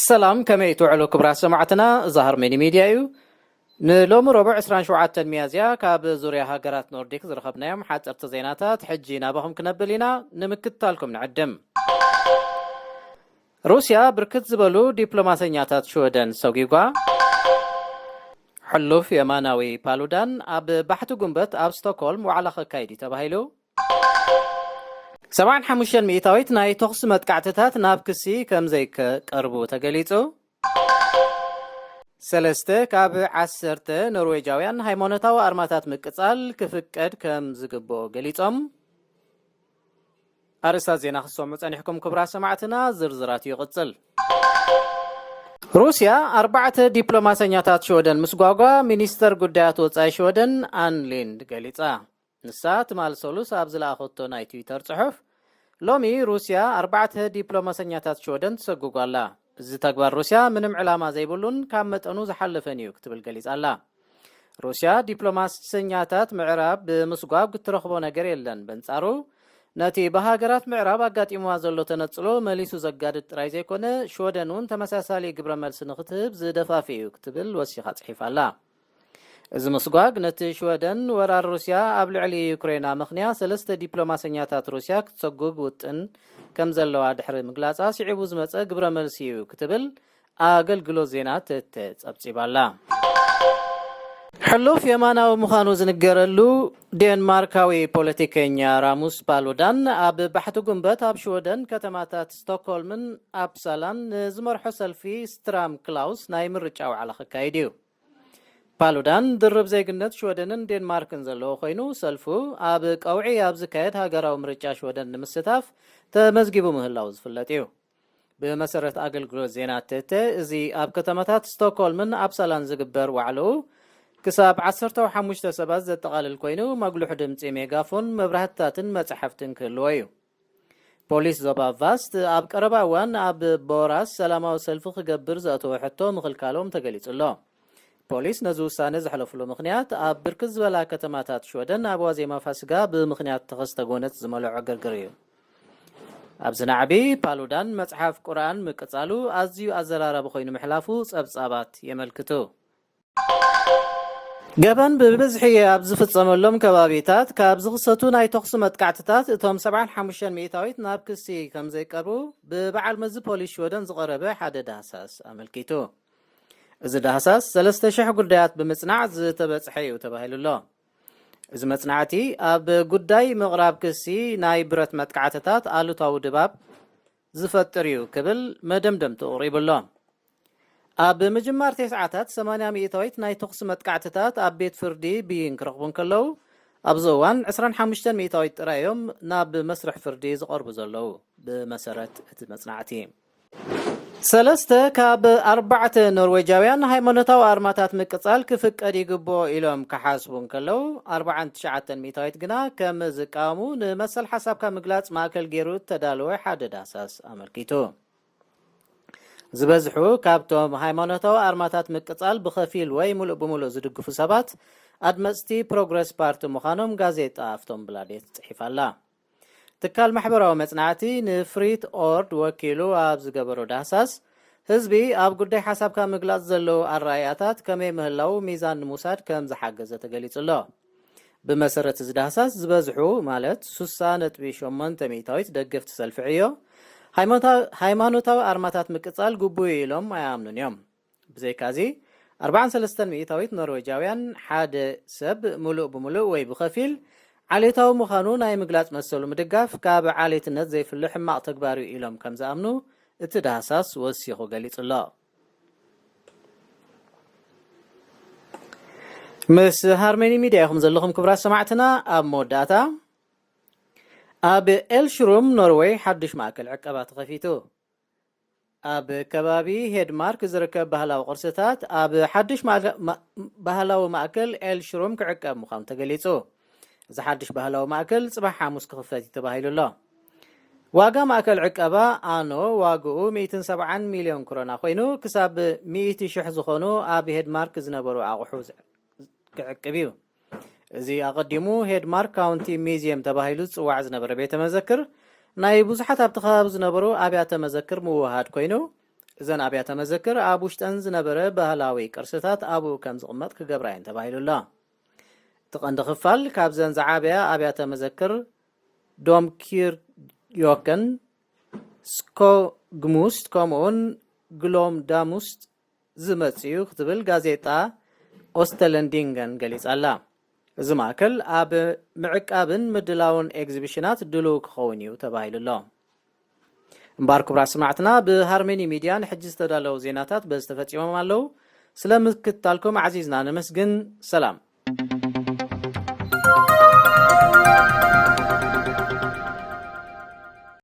ሰላም፣ ከመይ ትውዕሉ ክቡራት ሰማዕትና? እዚ ሃርመኒ ሚድያ እዩ። ንሎሚ ረቡዕ ዕስራን ሸውዓተን ሚያዝያ ካብ ዙርያ ሃገራት ኖርዲክ ዝረኸብናዮም ሓፀርቲ ዜናታት ሕጂ ናባኹም ክነብል ኢና፣ ንምክትታልኩም ንዕድም። ሩስያ ብርክት ዝበሉ ዲፕሎማሰኛታት ሽወደን ሰጒጓ። ሕሉፍ የማናዊ ፓሉዳን ኣብ ባሕቲ ጉንበት ኣብ ስቶክሆልም ዋዕላ ከካይድ እዩ ተባሂሉ። ሰብዓን ሓሙሽተን ሚእታዊት ናይ ተኹሲ መጥቃዕትታት ናብ ክሲ ከም ዘይቀርቡ ተገሊጹ። ሰለስተ ካብ ዓሰርተ ኖርዌጃውያን ሃይማኖታዊ ኣርማታት ምቅጻል ክፍቀድ ከም ዝግብኦ ገሊጾም። ኣርእስታት ዜና ክትሰምዑ ጸኒሕኩም ክቡራት ሰማዕትና፣ ዝርዝራቱ ይቕጽል። ሩስያ ኣርባዕተ ዲፕሎማሰኛታት ሽወደን ምስጓጓ ሚኒስተር ጉዳያት ወጻኢ ሽወደን ኣን ሊንድ ገሊጻ። ንሳ ትማል ሰሉስ ኣብ ዝለኣኸቶ ናይ ትዊተር ጽሑፍ፣ ሎሚ ሩስያ ኣርባዕተ ዲፕሎማሰኛታት ሽወደን ትሰጉጉ ኣላ። እዚ ተግባር ሩስያ ምንም ዕላማ ዘይብሉን ካብ መጠኑ ዝሓለፈን እዩ ክትብል ገሊጻ ኣላ። ሩስያ ዲፕሎማሰኛታት ምዕራብ ብምስጓግ እትረኽቦ ነገር የለን። በንጻሩ፣ ነቲ ብሃገራት ምዕራብ ኣጋጢምዋ ዘሎ ተነጽሎ መሊሱ ዘጋድድ ጥራይ ዘይኮነ፣ ሽወደን እውን ተመሳሳሊ ግብረ መልሲ ንኽትህብ ዝደፋፍእ እዩ ክትብል ወሲኻ ጽሒፋ ኣላ። እዚ ምስጓግ ነቲ ሽወደን ወራር ሩስያ ኣብ ልዕሊ ዩክሬን ኣመኽንያ ሰለስተ ዲፕሎማሰኛታት ሩስያ ክትሰጉግ ውጥን ከም ዘለዋ ድሕሪ ምግላጻ ስዒቡ ዝመጸ ግብረ መልሲ እዩ ክትብል ኣገልግሎት ዜና ተተ ጸብጺባ ኣላ። ሕሉፍ የማናዊ ምዃኑ ዝንገረሉ ዴንማርካዊ ፖለቲከኛ ራሙስ ፓሉዳን ኣብ ባሕቲ ጉንበት ኣብ ሽወደን ከተማታት ስቶክሆልምን ኣፕሳላን ንዝመርሖ ሰልፊ ስትራም ክላውስ ናይ ምርጫ ዋዕላ ክካይድ እዩ። ፓሉዳን ድርብ ዜግነት ሽወደንን ዴንማርክን ዘለዎ ኮይኑ፣ ሰልፉ ኣብ ቀውዒ ኣብ ዝካየድ ሃገራዊ ምርጫ ሽወደን ንምስታፍ ተመዝጊቡ ምህላው ዝፍለጥ እዩ። ብመሰረት ኣገልግሎት ዜና ተተ፣ እዚ ኣብ ከተማታት ስቶክሆልምን ኣፕሳላን ዝግበር ዋዕላኡ ክሳብ ዓሰርተ ሓሙሽተ ሰባት ዘጠቓልል ኮይኑ፣ መጉልሒ ድምጺ ሜጋፎን፣ መብራህትታትን መጽሓፍትን ክህልዎ እዩ። ፖሊስ ዞባ ቫስት ኣብ ቀረባ እዋን ኣብ ቦራስ ሰላማዊ ሰልፊ ክገብር ዘእተወ ሕቶ ምኽልካሎም ተገሊጹ ኣሎ። ፖሊስ ነዚ ውሳነ ዘሕለፍሉ ምኽንያት፣ ኣብ ብርክት ዝበላ ከተማታት ሽወደን ኣብ ዋዜማ ፋስጋ ብምኽንያት ተኸስተ ጎነጽ ዝመልኦ ዕግርግር እዩ። ኣብዚ ናዕቢ፣ ፓሉዳን መጽሓፍ ቁርኣን ምቅጻሉ ኣዝዩ ኣዘራራቢ ኮይኑ ምሕላፉ ጸብጻባት የመልክቱ። ገበን ብብዝሒ ኣብ ዝፍጸመሎም ከባቢታት ካብ ዝኽሰቱ ናይ ተኹሲ መጥቃዕትታት፣ እቶም ሰብዓን ሓሙሽተን ሚእታዊት ናብ ክሲ ከም ዘይቀርቡ ብበዓል መዚ ፖሊስ ሽወደን ዝቐረበ ሓደ ዳህሳስ ኣመልኪቱ። እዚ ዳህሳስ ሰለስተ ሽሕ ጉዳያት ብምጽናዕ ዝተበጽሐ እዩ ተባሂሉ ኣሎ። እዚ መጽናዕቲ ኣብ ጉዳይ ምቕራብ ክሲ ናይ ብረት መጥቃዕትታት ኣሉታዊ ድባብ ዝፈጥር እዩ ክብል መደምደምቱ ኣቕሪቡ ኣሎ። ኣብ ምጅማር ተስዓታት ሰማንያ ሚእታዊት ናይ ተኹሲ መጥቃዕትታት ኣብ ቤት ፍርዲ ብይን ክረኽቡ እንከለዉ፣ ኣብዚ እዋን ዕስራን ሓሙሽተን ሚእታዊት ጥራይ እዮም ናብ መስርሕ ፍርዲ ዝቐርቡ ዘለዉ፣ ብመሰረት እቲ መጽናዕቲ። ሰለስተ ካብ ኣርባዕተ ኖርዌጃውያን ሃይማኖታዊ ኣርማታት ምቅጻል ክፍቀድ ይግብኦ ኢሎም ክሓስቡ እንከለዉ፣ ኣርባዓን ትሽዓተን ሚእታዊት ግና ከም ዝቃወሙ ንመሰል ሓሳብካ ምግላጽ ማእከል ገይሩ እተዳለወ ሓደ ዳህሳስ ኣመልኪቱ። ዝበዝሑ ካብቶም ሃይማኖታዊ ኣርማታት ምቅጻል ብኸፊል ወይ ምሉእ ብምሉእ ዝድግፉ ሰባት ኣድመጽቲ ፕሮግረስ ፓርቲ ምዃኖም ጋዜጣ ኣፍቶንብላዴት ጽሒፋ ኣላ። ትካል ማሕበራዊ መጽናዕቲ ንፍሪት ኦርድ ወኪሉ ኣብ ዝገበሮ ዳህሳስ፣ ህዝቢ ኣብ ጉዳይ ሓሳብካ ምግላጽ ዘለዉ ኣረኣእያታት ከመይ ምህላዉ ሚዛን ንምውሳድ ከም ዝሓገዘ ተገሊጹ ኣሎ። ብመሰረት እዚ ዳህሳስ ዝበዝሑ፣ ማለት ሱሳ ነጥቢ ሸሞንተ ሚእታዊት ደገፍቲ ሰልፊ ዕዮ፣ ሃይማኖታ-፣ ሃይማኖታዊ ኣርማታት ምቅጻል ግቡእ እዩ ኢሎም ኣይኣምኑን እዮም። ብዘይካዚ፣ ኣርባዓን ሰለስተን ሚእታዊት ኖርዌጃውያን ሓደ ሰብ ምሉእ ብምሉእ ወይ ብኸፊል ዓሌታዊ ምዃኑ ናይ ምግላጽ መሰሉ ምድጋፍ ካብ ዓሌትነት ዘይፍለ ሕማቕ ተግባር እዩ ኢሎም ከም ዝኣምኑ እቲ ዳህሳስ ወሲኹ ገሊጹ ኣሎ። ምስ ሃርመኒ ሚድያ ኢኹም ዘለኹም ክቡራት ሰማዕትና። ኣብ መወዳእታ፣ ኣብ ኤልሽሩም ኖርዌይ ሓድሽ ማእከል ዕቀባ ተኸፊቱ። ኣብ ከባቢ ሄድማርክ ዝርከብ ባህላዊ ቅርስታት ኣብ ሓድሽ ማእከ-፣ ማ-፣ ባህላዊ ማእከል ኤልሽሩም ክዕቀብ ምዃኑ ተገሊጹ። እዚ ሓድሽ ባህላዊ ማእከል ጽባሕ ሓሙስ ክኽፈት እዩ ተባሂሉ ኣሎ። ዋጋ ማእከል ዕቀባ ኣኖ ዋግኡ ሚእትን ሰብዓን ሚልዮን ክሮና ኮይኑ፣ ክሳብ ሚእቲ ሽሕ ዝኾኑ ኣብ ሄድማርክ ዝነበሩ ኣቑሑ ክዕቅብ እዩ። እዚ ኣቐዲሙ ሄድማርክ ካውንቲ ሚዝየም ተባሂሉ ዝጽዋዕ ዝነበረ ቤተ መዘክር፣ ናይ ብዙሓት ኣብቲ ከባቢ ዝነበሩ ኣብያተ መዘክር ምውህሃድ ኮይኑ፣ እዘን ኣብያተ መዘክር ኣብ ውሽጠን ዝነበረ ባህላዊ ቅርስታት ኣብኡ ከም ዝቕመጥ ክገብራ እየን ተባሂሉ ኣሎ። እቲ ቀንዲ ክፋል ካብዘን ዝዓበያ ኣብያተ መዘክር ዶምኪርዮከን፣ ስኮግሙስት ከምኡውን ግሎምዳሙስት ዝመጽእ እዩ ክትብል ጋዜጣ ኦስተለንዲንገን ገሊጻ ኣላ። እዚ ማእከል ኣብ ምዕቃብን ምድላውን ኤግዚቢሽናት ድሉው ክኸውን እዩ ተባሂሉ ኣሎ። እምበኣር ክቡራት ሰማዕትና፣ ብሃርመኒ ሚድያ ንሕጂ ዝተዳለዉ ዜናታት በዚ ተፈጺሞም ኣለዉ። ስለ ምክትታልኩም ዓዚዝና ነመስግን። ሰላም።